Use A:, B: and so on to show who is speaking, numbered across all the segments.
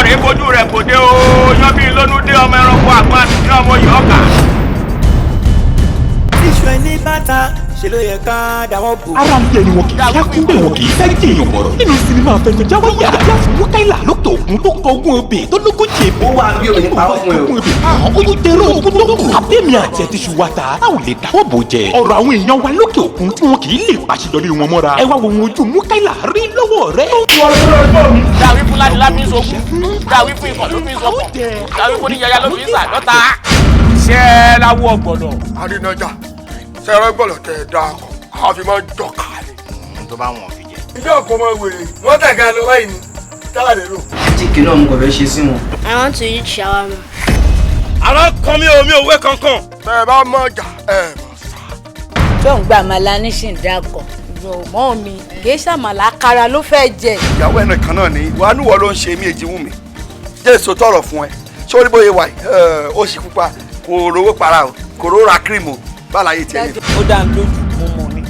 A: Rèé bójú rẹ̀ kò dé o, yan bí lónú dé ọmọ ẹranko àgbọn àti ọmọ yìí ọkà.
B: Iṣu ẹni bàtà ṣe ló yẹ ká dáwọ́ bò.
C: Ara ń tẹni wọn kì í ṣákú bẹ́ẹ̀, wọn kì í sáré jèèyàn bọ̀rọ̀. Nínú sinimá Afẹnujá Wáyà Mukaila lókè òkun tó kọ ogún ebè tó lógójì ebè.
D: Ó wà bí òní parọ́ fún ẹ o.
C: Ogún ebè kan ó tún tẹ̀rọ ogún tó kù. Abẹ́mi àti ẹ̀ ti ṣu wa ta a ò lè dáwọ́ bò jẹ. Ọ̀rọ̀ àwọn èèyàn wa lókè òkun tí wọn kì í lè pàṣẹjọrí wọn mọ́ra. Ẹ wá wo ohun ojú Mukaila rí lọ́wọ́ rẹ.
A: Dàwí fún ládìlá fi ń sogún, dàwí fún ikọ̀ ló fi ń sọkàn, dàwí fún oníyàyà ló fi ń sàdọ́ta. Ṣé ẹ láwọ ọgbọ̀nà?
E: Àrínájà sẹ́rẹ́ gbọ́dọ̀ tẹ̀ ẹ́ dáa kọ́ àwọn fi máa ń jọkà ni.
D: Tó bá wọn fi jẹ.
E: Ìjọ ọkọ máa wèrè wọ́n tẹ̀ka lọ báyìí ni tára lè rò.
D: Jíkì náà mo kàn fẹ́ ṣe sí wọn.
F: I want to eat shawarma.
A: Àrọ́ kan mi ò mi ò wé kankan.
E: Bẹ́ẹ̀ bá mọ̀ jà ẹ̀ mọ̀ sá.
G: Tó ń gba àmàlà nísìn dákọ̀.
H: Mọ́ mi kì í ṣàmàlà, kára ló fẹ́ jẹ.
I: Ìyàwó ẹnì kan náà ni wàá níwọ̀ ló ń ṣe mí èjì wù mí jẹ́ èso tọrọ fún ẹ sórí bóyá wà yìí, ó sì pupa, kò rówó para o, kò rówó ra cream o, báláyé tiẹ̀ ni.
B: Ó dá mi lójú, mo mọ̀ ni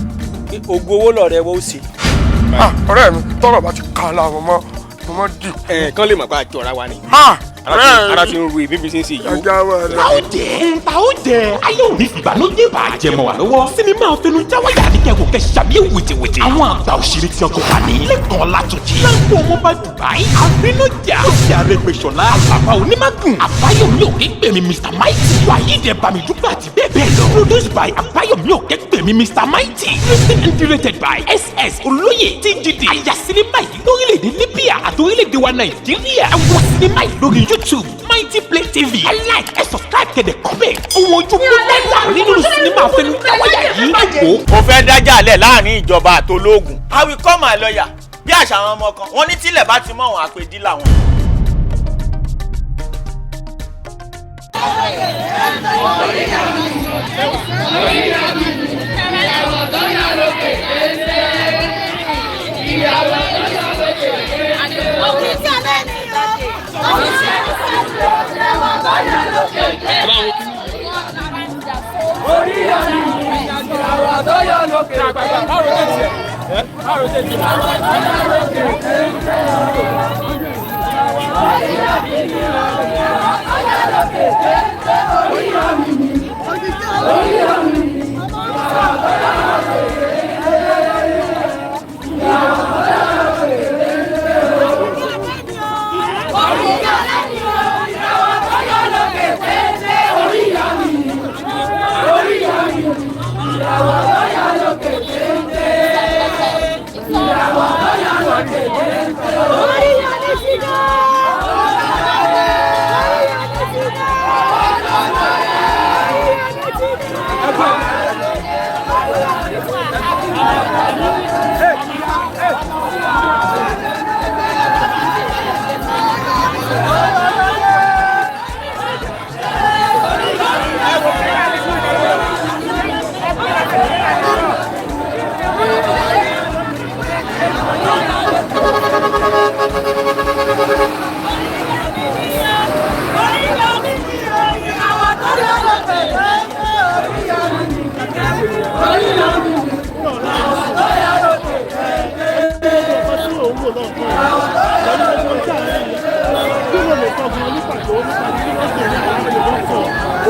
B: pé ògùn owó lọ̀rẹ́ wọ́n ó ṣe.
E: Ah, ọ̀rẹ́ mi, tọrọ bá ti kà láwọn mọ́ mo mọ́ dì.
J: Ẹ kán lè mọ̀ pé àjọra wa ni.
E: Ah,
J: Ara ti ń ru èmi bí ṣe ń ṣe yìí o.
E: Ẹja wà lọ.
C: Ta ó jẹ́ ta ó jẹ́ ayé òní fìbànújẹ́ bàjẹ́ mọ́ wa lọ́wọ́. Sinimá Afẹnujá Wáyà ní kẹ́kọ̀ọ́ kẹ́ ṣàbí wìtìwìtì. Àwọn àgbà òṣèré tí ọkọ̀ wà ní. Lẹ́kàn Látúnjì. Láńkó ọmọ bá Dubai. Àrínájà. Lọ́sì Arẹ́gbẹ́ṣọlá. Àlàbà Onímágùn. Àbáyọ̀mí Òkègbèmí Mr Mighty. Wàyídẹ̀ Bámidúpẹ́ àti bẹ́ẹ̀ bẹ́ẹ̀ lọ. Produced by Àbáyọ̀mí Òkègbèmí Mr Mighty. Written and directed by SS Olóyè TGD. Àyà sinimá yìí lórílẹ̀‐èdè Libya àti orílẹ̀-èdè wa Nàìjíríà. Ẹ wo sinimá yìí lórí YouTube Mighty Play TV. Ẹ like, ẹ subscribe, kẹ̀dẹ̀ comment. Ohun ojú Mukaila rí nínú sinimá Afẹnujá Wáyà yìí. Ẹ wò ó.
A: Mo fẹ́ dájà lẹ̀ láàrin ìjọba àtológun. I will call my lawyer. Bí àṣà àwọn ọmọ kan, wọ́n ní tílẹ̀ bá ti mọ́ àwọn àpèdí làwọn.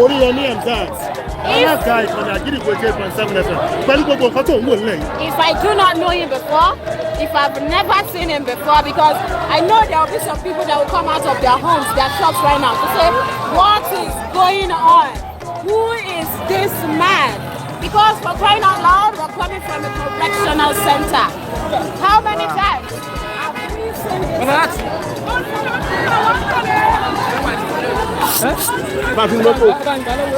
K: Oríyọmí Hamzat, alága ìkànnì Àgídìgbò 8.7 FM, pẹ̀lú gbogbo nǹkan tó ń wò nílẹ̀ yìí.
H: If I do not know him before, if I've never seen him before, because I know there will be some people that will come out of their homes, their shops right now to say, "What is going on? Who is this man?" Because for crying out loud, we're coming from a correctional center. How many times have we seen this?
K: Bá fi mọ́tò,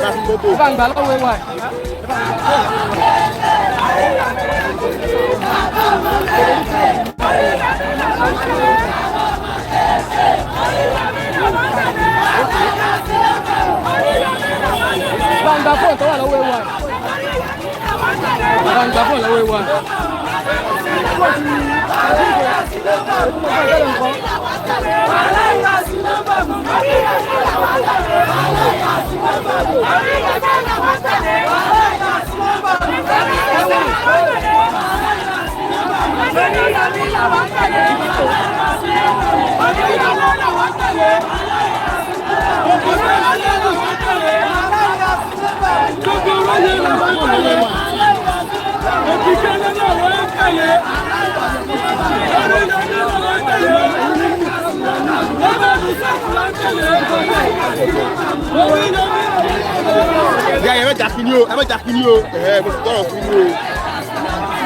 K: bá fi mọ́tò.
B: Bá ń gbà lọ́wọ́ ẹ̀ wá. Bá ń gba fóònù tó wà lọ́wọ́ ẹ̀ wá. Bá ń gba fóònù lọ́wọ́ ẹ̀ wá.
E: Ìyá ẹ má jà kí ni o, ẹ má jà kí ni o, ẹ mo sì tọrọ fún yín o.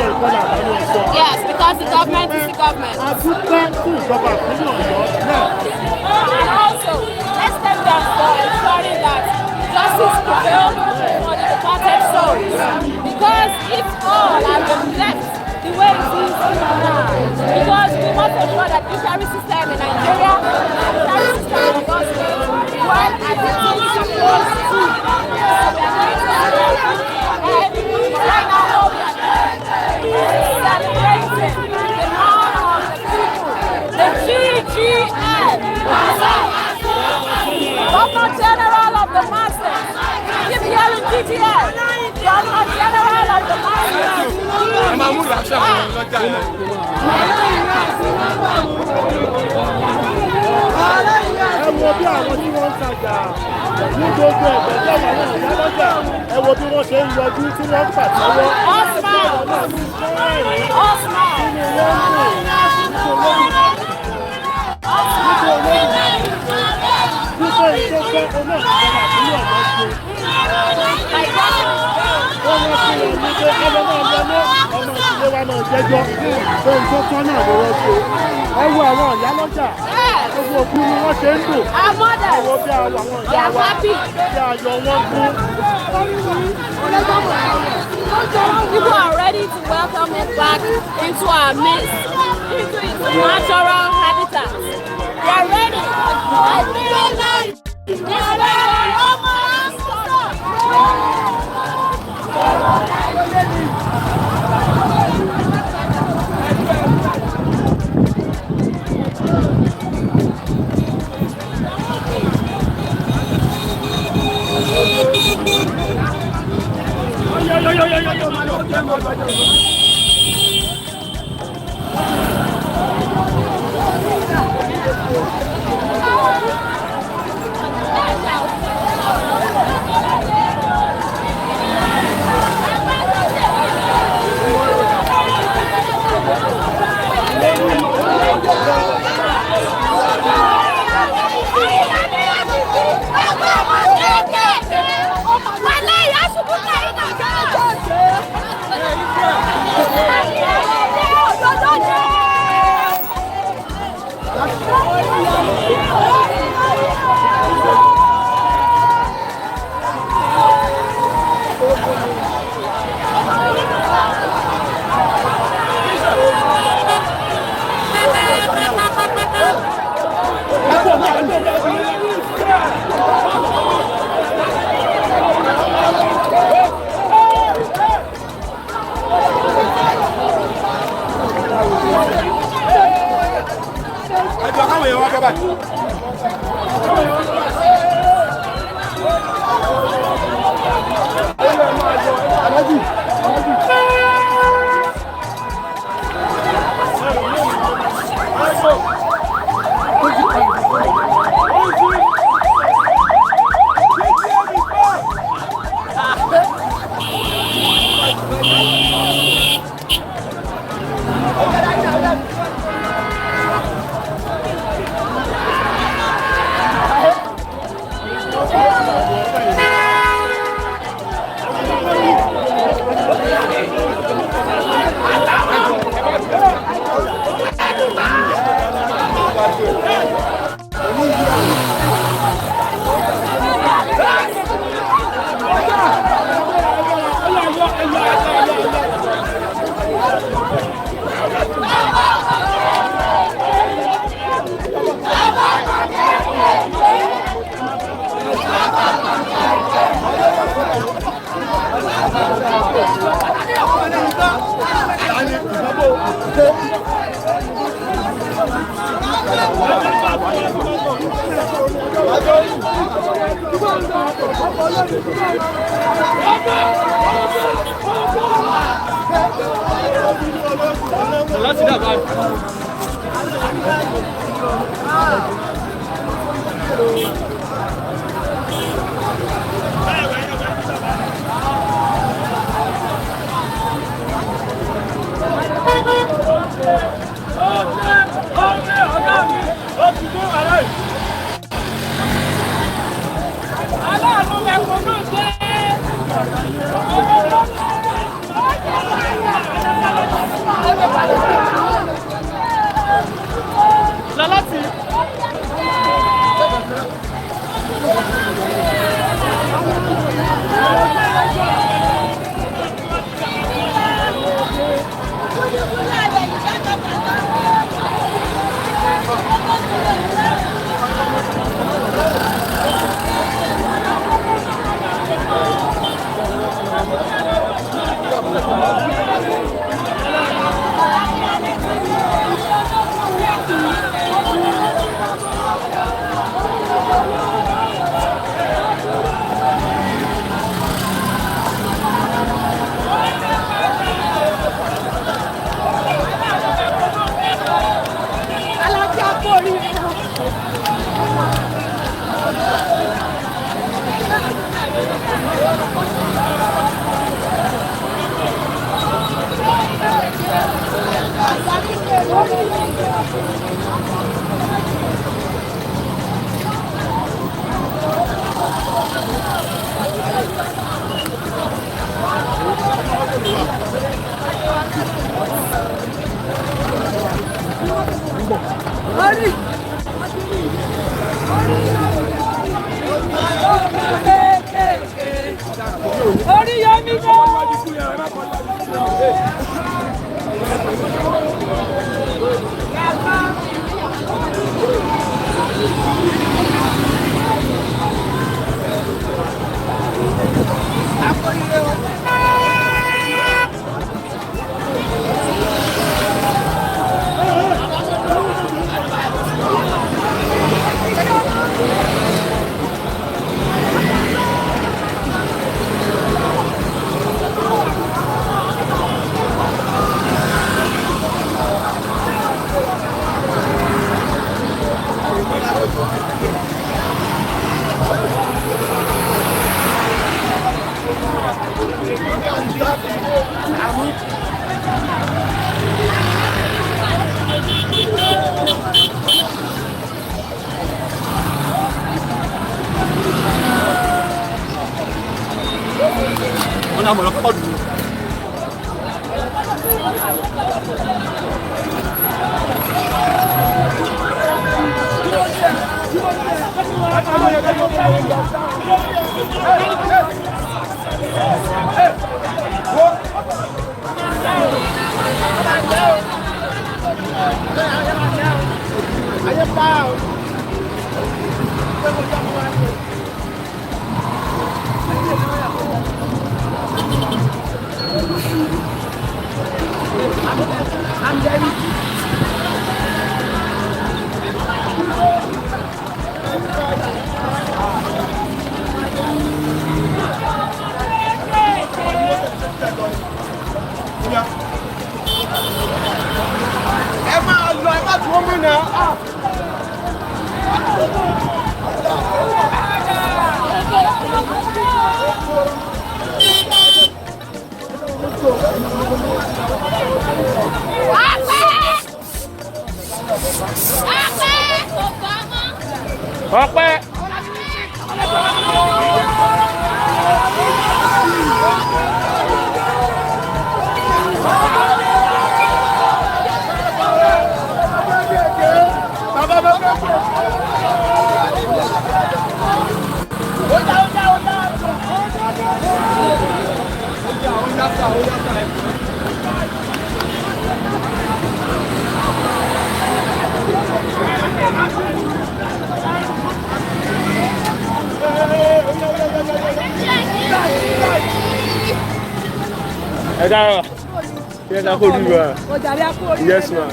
H: Yes, because the government is the government. And also, let's thank them for ensuring that justice prevails for the departed souls. Because if all had been left the way it is now, because we must ensure that judiciary system in Nigeria and judiciary system in Lagos State work as it is supposed to. So we are going to and right now we are celebrating the man of
K: Ẹ wo bí àwọn tí wọ́n ń tajà ní gbogbo ẹ̀gbẹ́ lọ́wọ́ náà lọ́jà, ẹ wo bí wọ́n ṣe ń yọjú tí wọ́n ń pàtẹ́wọ́. Ẹ wo àwọn ìyá lọ́jà, gbogbo òkú ni wọ́n ṣe ń lò. Ẹ wo bí àwọn ìyá wa bí ayọ̀ wọn kún.
H: People are ready to welcome it back into our midst, into its natural habitat. They are ready. Oríyọmí náà.
E: Ẹ máa lọ, ẹ má dúró mí náà.
A: Ọpẹ́.
J: Ẹ dára ẹ dára kó rí wa. Yes ma.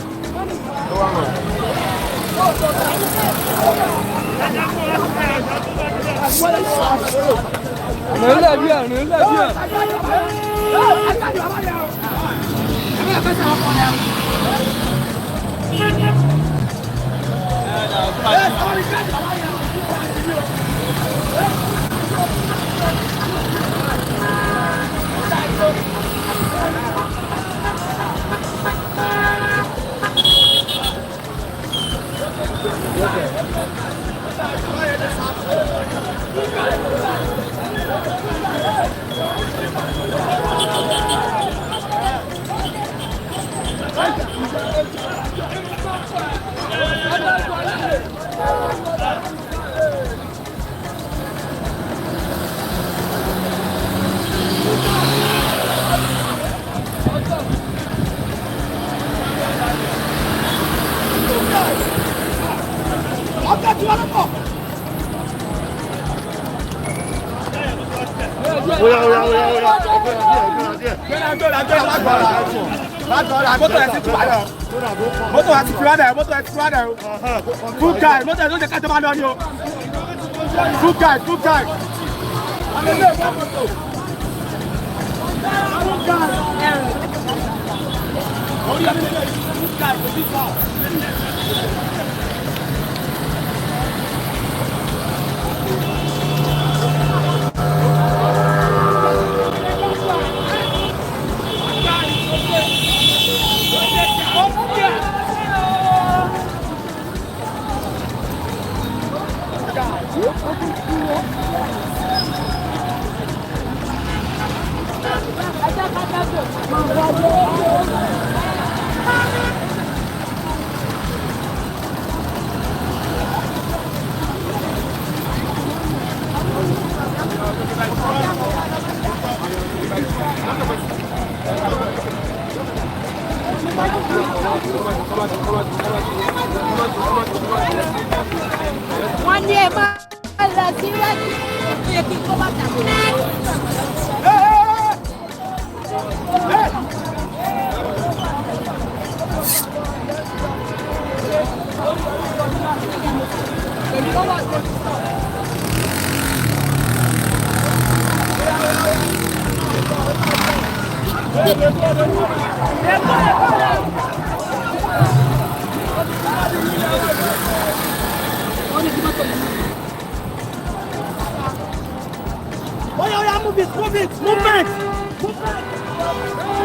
E: Mọ́tò ẹ̀ ti tú padà o. Mọ́tò ẹ̀ ti tú padà o. Mọ́tò ẹ̀ ti tú padà o. Full guy, mọ́tò ẹ̀ ló jẹ́ kájọba lọ ni o. Full guy, full guy. Full guy. Full guy, full guy.
H: Wọ́n ní ẹ máa lọ síwájú, ó yẹ kí n kó bàtà mi.
J: Oya, oya, move it, move it, movement! Movement!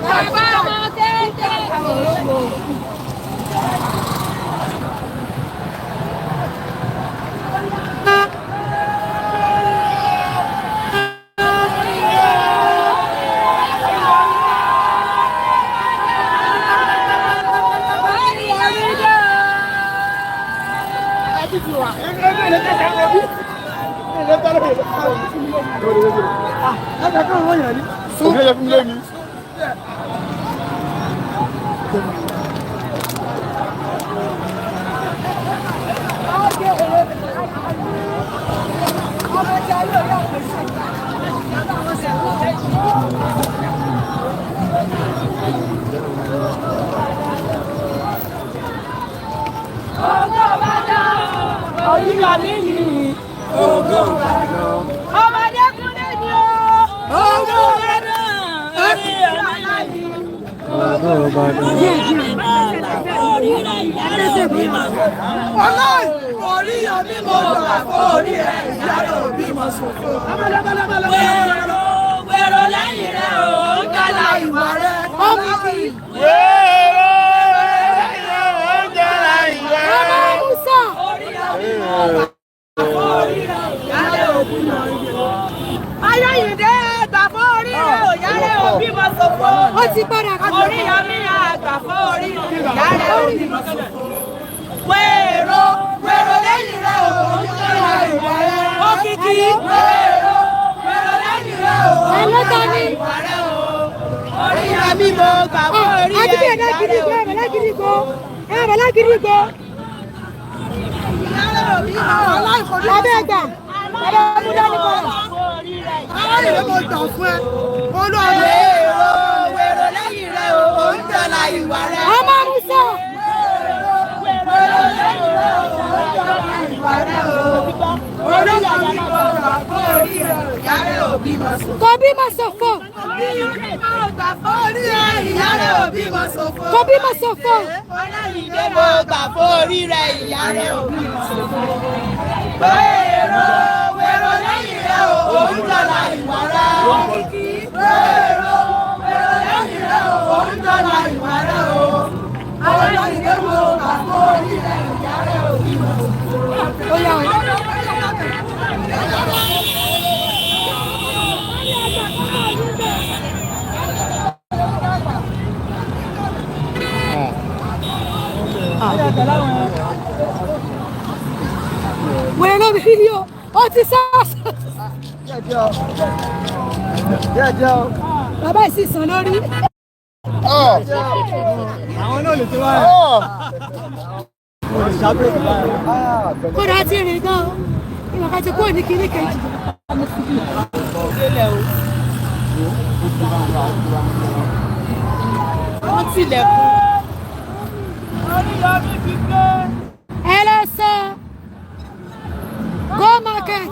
H: Bàbá ọmọ kéékèèké. Ọmọdékùnrin ni ó. Ògo Ìbàdàn. Orí ọ̀la ni.
J: Ọlọ́run, orí ọmí mo gbà orí ẹ̀ ìyá òbí mo sòfò.
H: Wèrò wèrò lẹ́yìn rẹ̀ ò ń kálá ìwà rẹ̀.
J: Ọmọ kì í.
H: Ọmọ Musa. Orí ọmí mo gbà orí rẹ̀ ìyá òbí mo sòfò. Ayọ̀yìndé gbà fún orí rẹ̀ ò yálẹ̀ òbí mo sòfò.
F: Ó ti padà kú.
H: Orí ọmí àgbà fún orí rẹ̀ ìyálẹ̀ òbí mo sòfò. Wèrò wèrò lẹ́yìn rẹ̀ ò ń kálá ìwà rẹ̀. Òkìkí. Wèrò wèrò lẹ́yìn rẹ̀ ò ń kálá ìwà rẹ̀ o. Orí ọmí mo gbà fún orí rẹ̀
F: Àdúgbò ẹ̀dá gidigbo, ẹ̀rọ lágidigbo, ẹ̀rọ lágidigbo. Abẹ́ ẹ̀gbà, bàbá Múdá ní kọ̀rọ̀.
J: Aláìlẹ́ mo gbà fún ẹ. Olúwa
H: Wèrò wèrò lẹ́yìn rẹ̀ ò ń tọ́la ìwà rẹ̀.
F: Ọmọ Musa.
H: Wèrò lẹ́yìn rẹ̀ ò ń tọ́la ìwà rẹ̀ o. Orí ọmí mo gbà fún orí rẹ̀ ìyá rẹ̀ òbí mo sòfò.
F: Kò bí mo sòfò.
H: Mo gbà fún orí rẹ̀ ìyá rẹ̀ òbí mo sòfò.
F: Kò bí mo sòfò.
H: Ọláyìndé mo gbà fún orí rẹ̀ ìyá rẹ̀ òbí mo sòfò. Wèrò wèrò lẹ́yìn rẹ̀ ò ń tọ́la ìwà rẹ̀. Wèrò wèrò lẹ́yìn rẹ̀ ò ń tọ́la ìwà rẹ̀ o. Ọláyìndé mo gbà fún orí rẹ̀ ìyá rẹ̀ òbí mo sòfò.
F: Ó yá o. Wèrè ló bí yíyó, ó ti sá. Bàbá yìí sì sàn lórí.
J: Àwọn náà lè ti wá ẹ̀.
F: Kódà ti rìn gan-an, ìwọ̀n kan ti kúrò ní kinní kejì.
H: Wọ́n tilẹ̀kùn. Oríyọmí ti gbé.
F: Ẹ lọ sọ go market,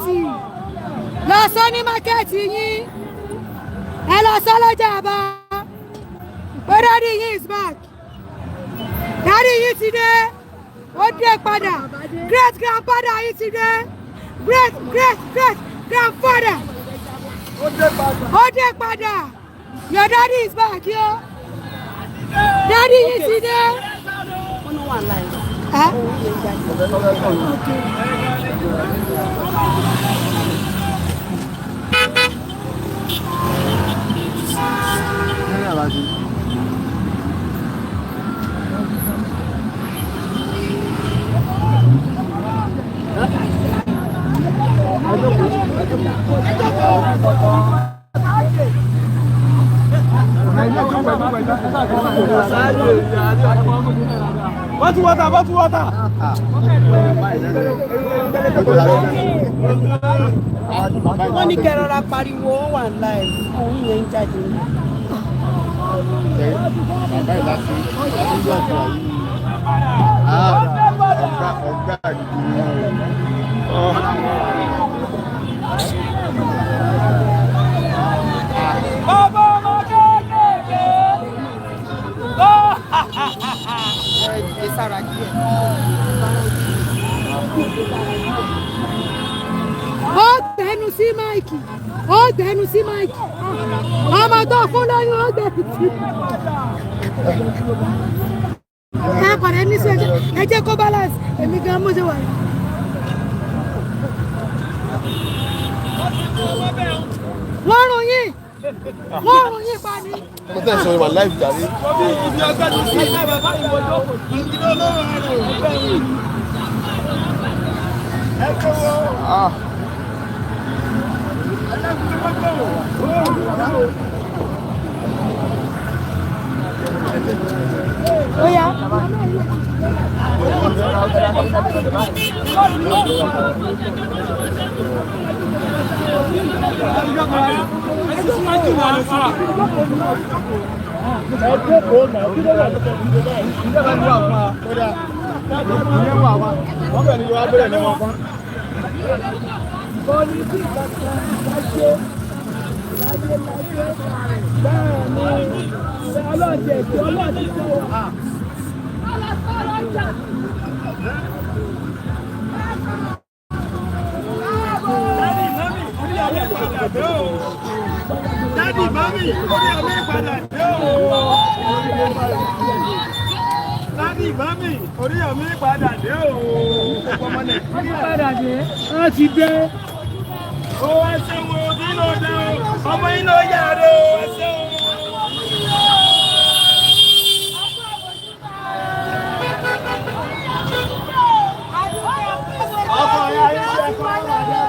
F: lọ sọ ní market yín, ẹ lọ sọ lọ́jà àbá pé daddy yín is back, daddy yín ti dé, ó dé padà, great grandfather yín ti dé, great great great grandfather ó dé padà, your daddy is back yo, daddy yín ti dé. Ẹ́
E: Bottle water, bottle water.
J: Wọ́n ní kẹ́ rọra pariwo, ó wà live, òun yẹn ń jáde.
K: Bàbá yìí láti ìlú ọ̀dọ̀ yìí. Ọ̀gá ọ̀gá gidi ni wọ́n.
J: Bàbá ọmọ kéékèèké. Ẹ dìde sára díẹ̀.
F: Ó gbẹnu sí máìkì, ó gbẹnu sí máìkì. Ọmọ tó fún lóyún, ó gbẹnu sí. Ẹ kọ̀rẹ́ ní sí, ẹ jẹ́ kó balance. Èmi gan mo ṣe wà yìí. Wọ́n rún yín, wọ́n rún yín pa ni.
K: Mo tẹ̀ sọ ìwà láìpẹ́ jàre.
E: Ibi ọgbẹ́ tó sí ilé bàbá ìwọ jókòó. Ìdílé olóró rẹ̀. Ẹ kọ́ wọ́n.
K: Ah.
F: Ó yá.
K: Ẹ jókòó náà, kí ló wà lókè ìdílé báyìí? Ìjọba ní wà fún wa. Kódà, ìyẹn wà wá. Wọ́n bẹ̀rẹ̀ ní wá bẹ̀rẹ̀ ní wọn fún.
E: Daddy, mummy, orí ọmọ ìpadà dé o. Daddy, mummy, orí ọmọ ìpadà dé o. Ọmọ Nàìjíríà
J: Padà dé. Wọ́n ti dé.
E: Ó ẹ ṣeun o, kí ló dé o? Ọmọ yín ló yára o, ẹ ṣeun o. Ọkọ̀ ya ayé ṣe ẹ̀kọ́ ọ̀rọ̀ àjẹ́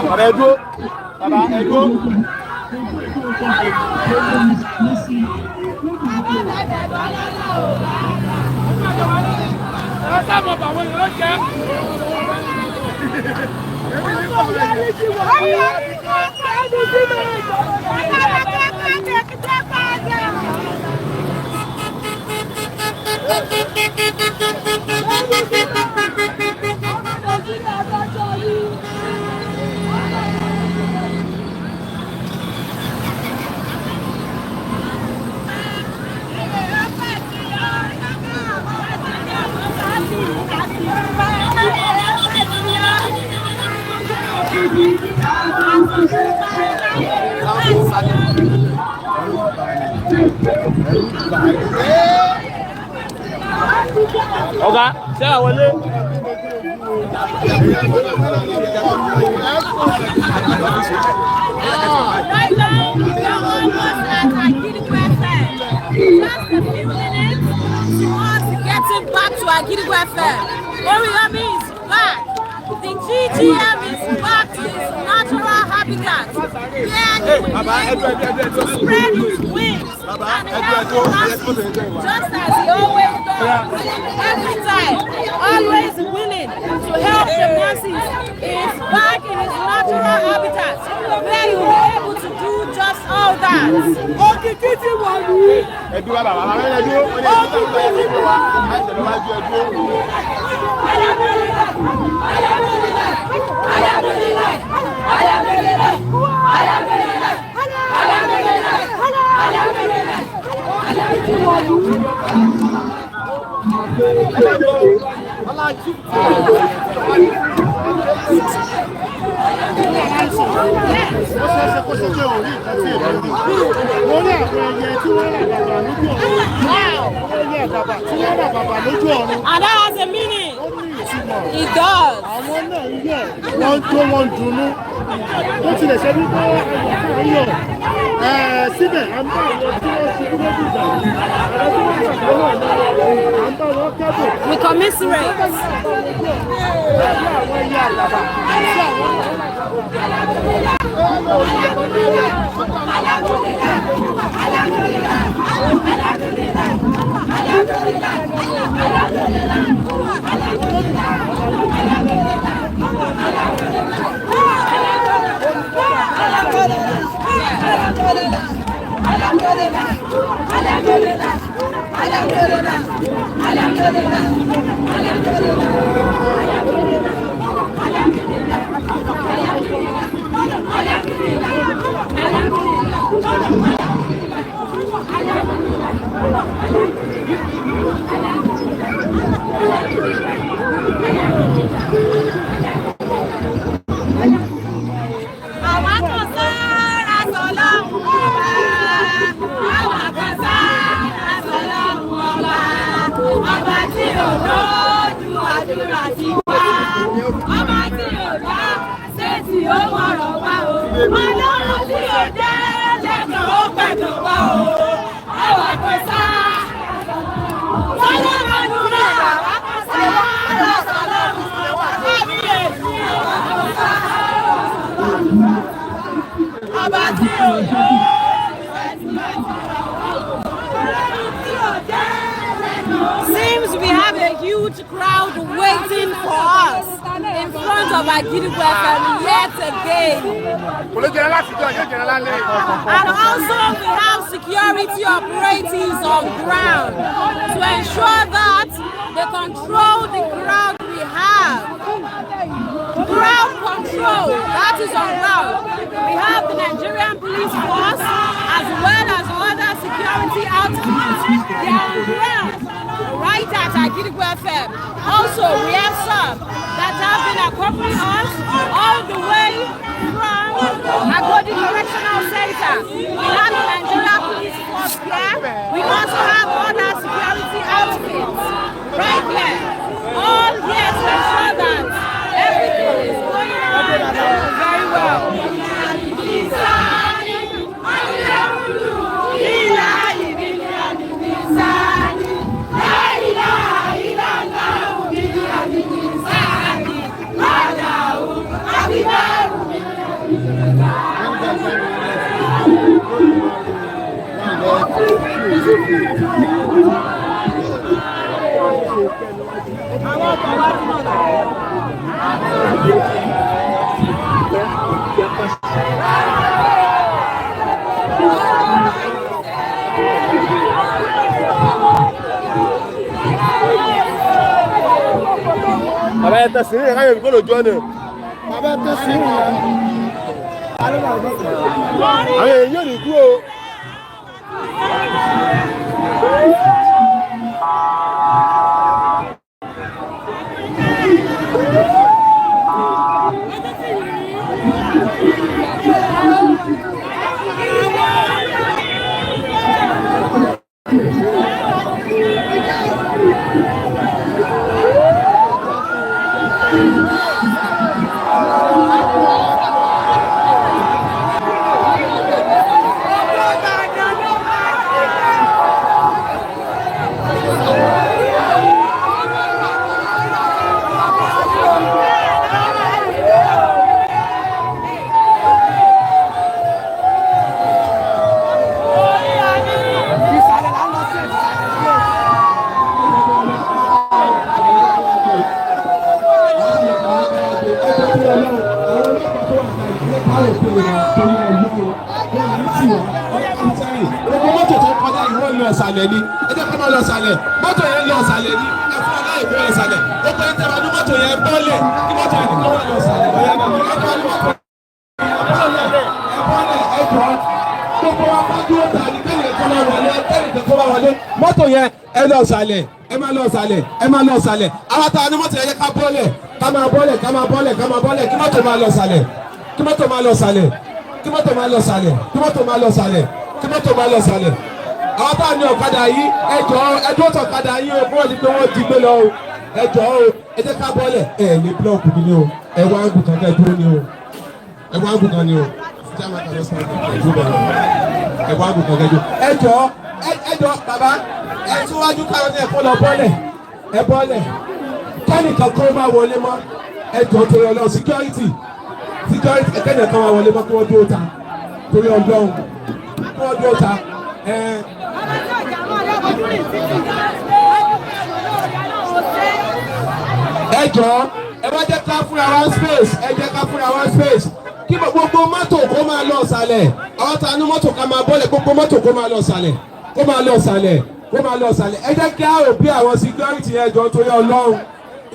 E: Bàbá ẹ dúró, bàbá ẹ dúró.
A: Ẹ sábà bàwọn èèyàn jẹ́. Ọ̀gá, ṣé àwọn ilé?
H: Right now, we are almost at Agidigbo FM. Just a few minutes towards getting back to Agidigbo FM. Oriyomi is back. The GGM is back to his natural habitat, where he will be able to spread his wings and help the masses, just as he always does. Every time, always willing to help the masses. He is back in his natural habitat, where he will be able to do just all that.
J: Òkìkí ti wọ̀lú.
E: Ẹdúró bàbá, bàbá ẹ dúró.
J: Òkìkí ti wọ̀lú.
K: Ó ṣeé ṣe kó ṣe pé òun rí nǹkan tí èmi rí. Mo rí àwọn ẹyẹ tí wọ́n rà bàbà lójú ọ̀run. Àwọn ẹyẹ àdàbà tí wọ́n rà bàbà lójú ọ̀run.
H: And that has a meaning.
K: Ó ní ìtumọ̀.
H: It does.
K: Àwọn náà ń yọ̀, wọ́n ń jó, wọ́n ń dunnú. Ó tilẹ̀ ṣe wípé ayọ̀ tí wọ́n yọ̀. Síbẹ̀, à ń bá àwọn tí wọ́n ṣubú lójú ìjà yìí. Àwọn tí wọ́n ṣàdánwò náà, à ń bá wọn kẹ́dùn.
H: We commiserate.
K: Pẹ̀lú àwọn ẹyẹ àdàbà tí àwọn náà rà bàbà.
H: Àwa kan sára sọlọ́run ọba. Àwa kan sára sọlọ́run ọba. Ọba tí ò lójú àdúrà ti wá. Ọba tí ò dá sétí ó mọ̀rọ̀ wá o. Ọlọ́run tí ò jẹ́ lẹ́kàn ó pẹ̀tàn wá o. Àwa kan sára sọlọ́run àdúrà. Àwa kan sára sọlọ́run ọba. Kábíyèsí àwa kan sára. Ọba tí ò yọ. Seems we have a huge crowd waiting for us in front of Agidigbo FM yet again.
E: Kò ló jẹrẹ láti jọ, yóò jẹrẹ lálẹ́.
H: And also we have security operatives on ground to ensure that they control the crowd we have. Crowd control, that is on ground. We have the Nigerian Police Force as well as other security outfits. They are on ground right at Agidigbo FM. Also, we have some that have been accompanying us all the way from Agodi Correctional Center. We have the Nigerian Police Force here. We also have other security outfits right here. All here to ensure that everything is going on very well.
E: Bàbá ẹ tẹ̀sí ní ìráyè kó lójú ọ̀nà.
K: Bàbá ẹ tẹ̀sí ní ìrìn.
E: Àwọn èèyàn yóò ní kú o. Gbogbo mọ́tò tó kọjá yìí wọ́n lọ ọ̀sàlẹ̀ ni. Ẹ jẹ́ kó máa lọ ọ̀sàlẹ̀. Mọ́tò yẹn lọ ọ̀sàlẹ̀ ni. Ẹ fún ọlá ìfẹ́ ọ̀sàlẹ̀. Ó pẹ́ tẹ́ wá ní mọ́tò yẹn bọ́ọ̀lẹ̀. Kí mọ́tò yẹn nìkan wà lọ ọ̀sàlẹ̀. Ọ̀yá máa lọ. Ẹ fún mọ́tò yẹn bọ́ọ̀lẹ̀. Ẹ bọ́ọ̀lẹ̀ ẹ jọ. Gbogbo wa bá dúró ta ni kẹ́lẹ̀ kọ́ máa wọlé. Kẹ́lẹ̀ kọ́ máa wọlé. Mọ́tò yẹn ẹ lọ ọ̀sàlẹ̀. Ẹ máa lọ ọ̀sàlẹ̀. Ẹ máa lọ ọ̀sàlẹ̀. Àwọn táwa ní mọ́tò yẹn yẹ ká bọ́ọ̀lẹ̀. Ká máa bọ́ọ̀lẹ̀ ká máa bọ́ọ̀lẹ̀ ká máa bọ́ọ̀lẹ̀ kí mọ́tò máa lọ ọ̀sàlẹ̀. Kí mọ́tò máa lọ ọ̀sàlẹ̀. Kí mọ́tò máa lọ ọ̀sàlẹ̀. Kí mọ́tò máa lọ ọ̀sàlẹ̀. Kí mọ́tò máa lọ ọ̀sàlẹ̀. Àwọn táwa ní ọ̀kadà yìí ẹ jọ̀ọ́ ẹ dúró tọ̀ ọ̀kadà yìí o kúrò ní pé wọ́n ti gbé lọ o. Ẹ jọ̀ọ́ o ẹ jẹ́ ká bọ́ọ̀lẹ̀. Ẹ ní búlọ̀kù mi ni o. Ẹ wá ń gùn kan kẹ́ dúró ni o. Ẹ wá ń gùn kan ni o. Ẹ wá ń gùn kan kẹ́ dúró. Ẹ jọ̀ọ́ ẹ jọ̀ọ́ bàbá ẹ síwájú káwọn ní ẹ̀kọ́ lọ bọ́ọ̀lẹ̀. Ẹ bọ́ọ̀lẹ̀. Kẹ́nìkan kó máa wọlé mọ́. Ẹ jọ̀ọ́ torí Ọlọ́run security security kẹ́nìkan kan máa wọlé mọ́ kí wọ́n dúró ta torí Ọlọ́run kí wọ́n dúró ta ẹ. Ẹ jọ̀ọ́ ẹ wá jẹ́ ká fúnra wa space, ẹ jẹ́ ká fúnra wa space kí gbogbo mọ́tò kó máa lọ ọ̀sàlẹ̀. Àwọn tá a ní mọ́tò ká máa bọ́lẹ̀, gbogbo mọ́tò kó máa lọ ọ̀sàlẹ̀, kó máa lọ ọ̀sàlẹ̀, kó máa lọ ọ̀sàlẹ̀. Ẹ jẹ́ kí á ò bí àwọn security yẹn jọ torí Ọlọ́run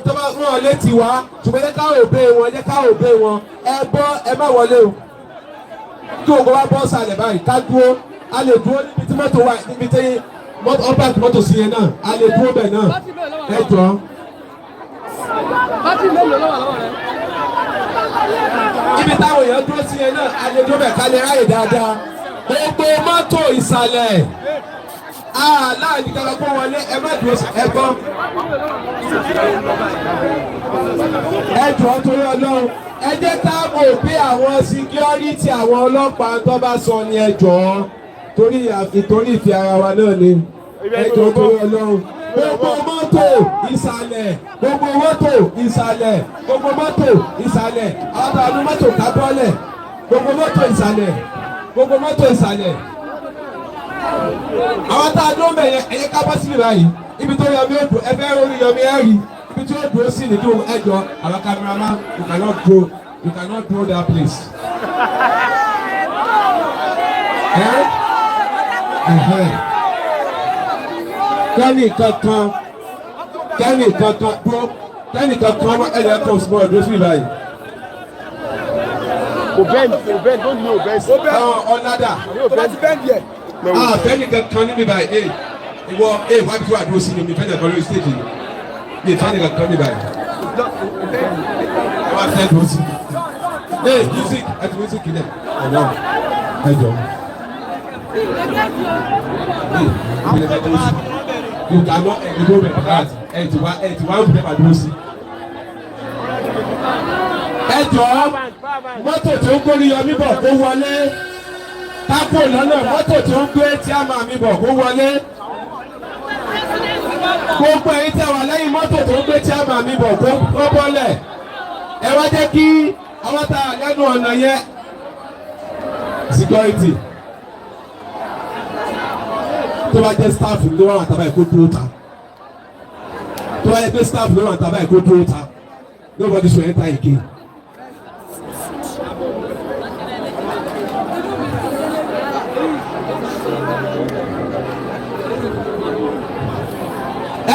E: tó bá fún ọ létí wa, ṣùgbọ́n ẹ jẹ́ ká ò bẹ́ wọn, ẹ jẹ́ ká ò bẹ́ wọn. Ẹ bọ́ ẹ má wọlé o. Kí ògo wa bọ́ sàlẹ̀ báyìí ká dúró, a lè dúró níbi tí mọ́tò wà, níbi tí ọba mọ́tò sí yẹn náà, a lè dúró bẹ̀ náà. Ẹ jọ. Ibi táwọn èèyàn dúró sí yẹn náà, a lè dúró bẹ̀ ká lè ráyè dáadáa. Gbogbo mọ́tò ìsàlẹ̀ aláàní kankan kó wọlé, ẹ má dúró ẹ gbọ́. Ẹ jọ̀ọ́ torí Ọlọ́run ẹ jẹ́ ká mọ̀ pé àwọn security àwọn ọlọ́pàá tó bá sọ ni ẹ jọ̀ọ́ torí ìtorí ìfẹ́ ara wa náà ni. Ẹ jọ̀ọ́ torí Ọlọ́run gbogbo mọ́tò ìsàlẹ̀, gbogbo mọ́tò ìsàlẹ̀, gbogbo mọ́tò ìsàlẹ̀, àwọn àwọn mọ́tò ká bọ́lẹ̀, gbogbo mọ́tò ìsàlẹ̀, gbogbo mọ́tò ìsàlẹ̀. Àwọn tá a dún bẹ̀ yẹn, ẹ̀yẹ ká bọ́ síbi báyìí. Ibi tó yọmí ó dùn, ẹ fẹ́ orí yọmí ẹ rí. Ibi tí ó dúró sí ni kí ẹ jọ àwọn cameraman, you cannot go, you cannot go that place. Kẹ́nì kankan, kẹ́nì kankan dúró, kẹ́nì kankan ẹ̀yẹ kan small dúró síbi báyìí.
A: Kò bend, kò bend, don't know bend.
E: Ọ̀nàdà.
I: Tó bá ti bend yẹ.
E: Ah, fẹ́ni kankan níbi báyìí. Ee, ìwọ ee wá bí tí wàá dúró sí ni mi fẹ́ni kankan lórí stage ni. Mi fẹ́ni kankan níbi báyìí. Ẹ wá fẹ́ dúró sí. Ee, music, ẹ ti music ilẹ̀. Ọ̀nà ẹ jọ. Ee, ìbílẹ̀ fẹ́ dúró sí. You cannot ẹ̀ ní gómìnà ẹ̀ ti wá ẹ̀ ti wá ń bẹ̀rẹ̀ bá dúró sí. Ẹ jọ mọ́tò tó ń gbórí yọmí bọ̀ kó wọlé. Tápò lọ́nà mọ́tò tó ń gbé tí a máa mi bọ̀ kó wọlé. Gbogbo ẹ̀yin tẹ́ wà lẹ́yìn mọ́tò tó ń gbé tí a máa mi bọ̀ kó bọ́lẹ̀. Ẹ wá jẹ́ kí àwọn tá a lẹ́nu ọ̀nà yẹn. Security. Tó bá jẹ́ staff ló wà tàbá ẹ̀ kó dúró ta. Tó bá jẹ́ pé staff ló wà tàbá ẹ̀ kó dúró ta. Nobody should enter again.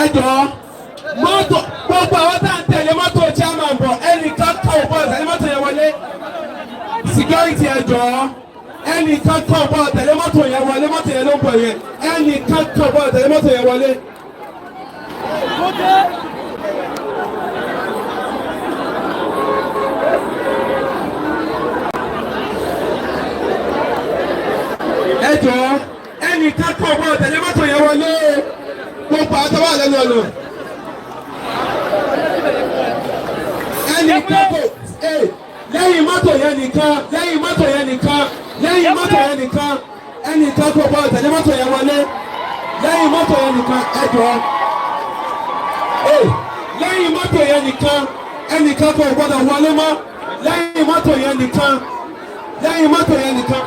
E: Ẹ jọ̀ọ́ mọ́tò gbogbo àwọn tá à ń tẹ̀lé mọ́tò chairman bọ̀ ẹnìkan kọ́ ò bọ̀ tẹ̀lé mọ́tò yẹn wọlé. Security ẹ jọ̀ọ́ ẹnìkan kọ́ ò bọ̀ tẹ̀lé mọ́tò yẹn wọlé, mọ́tò yẹn ló ń bọ̀ yẹn, ẹnìkan kọ́ ò bọ̀ tẹ̀lé mọ́tò yẹn wọlé. Ẹ jọ̀ọ́ ẹnìkan kọ́ ò bọ̀ tẹ̀lé mọ́tò yẹn wọlé. Gbogbo àwọn tó wà lẹ́nu ọ̀nà. Ẹnìkan kò lẹ́yìn mọ́tò yẹn nìkan, lẹ́yìn mọ́tò yẹn nìkan, lẹ́yìn mọ́tò yẹn nìkan, ẹnìkan kò gbọ́dọ̀ tẹ̀lé mọ́tò yẹn wọlé. Lẹ́yìn mọ́tò yẹn nìkan, ẹ jọ̀ọ́. Lẹ́yìn mọ́tò yẹn nìkan, ẹnìkan kò gbọ́dọ̀ wọlé mọ́. Lẹ́yìn mọ́tò yẹn nìkan, lẹ́yìn mọ́tò yẹn nìkan.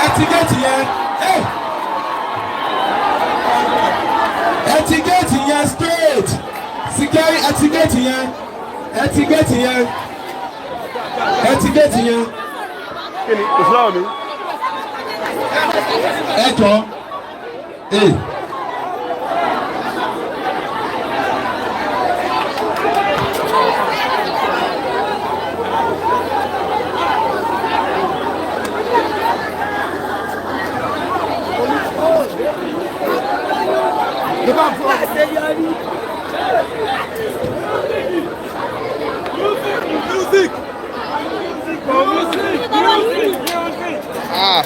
E: Ẹ ti géètì yẹn, ẹ ti géètì yẹn straight. Security, ẹ ti géètì yẹn, ẹ ti géètì yẹn, ẹ ti géètì yẹn.
A: Kí ni kò sí lọ́wọ́ mi?
E: Ẹ jọ.
A: Music! Music! Music! Music!
D: Ah.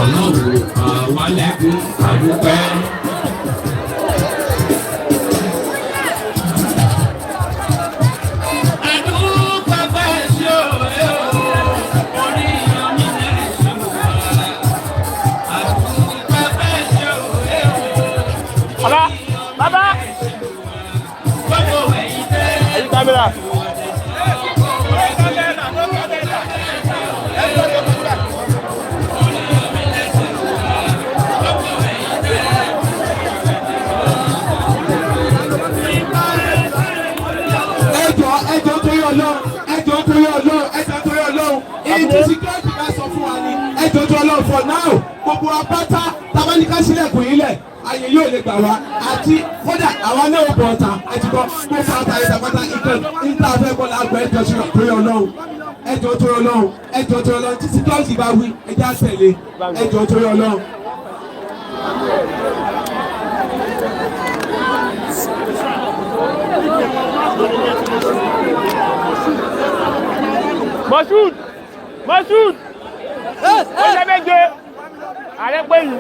C: Ọlọ́run àwa lẹ́kùn àdúpẹ́. Àdúpẹ́ fẹ́ ṣe òye o, orí omi lè ṣe wá. Àdúpẹ́ fẹ́ ṣe òye o.
A: Bàbá! Bàbá!
C: Gbogbo ẹ̀yin tẹ́.
A: Ẹ̀yin kámẹ́rà.
E: Ẹjọ, ẹjọ torí Ọlọ́run, ẹjọ torí Ọlọ́run, ẹjọ torí Ọlọ́run. Èyí tí security bá sọ fún wa ni ẹjọ torí Ọlọ́run. For now, gbogbo apáta tabaníkà sílẹ̀kùn yìí lẹ̀, àyè yóò lè gbà wá. Àti kódà àwa náà ò bọ̀ ọ̀tà àti bọ̀ gbogbo ata ìtàpátá ìtàn níta fẹ́ kọ́ la gbọ́. Ẹjọ torí Ọlọ́run, ẹjọ torí Ọlọ́run, ẹjọ torí Ọlọ́run. Tí security bá wí, ẹjẹ á tẹ̀lé. Ẹjọ torí Ọlọ́run.
A: Moshood! Moshood! Ó ṣe méje! Ààrẹ pé yìí.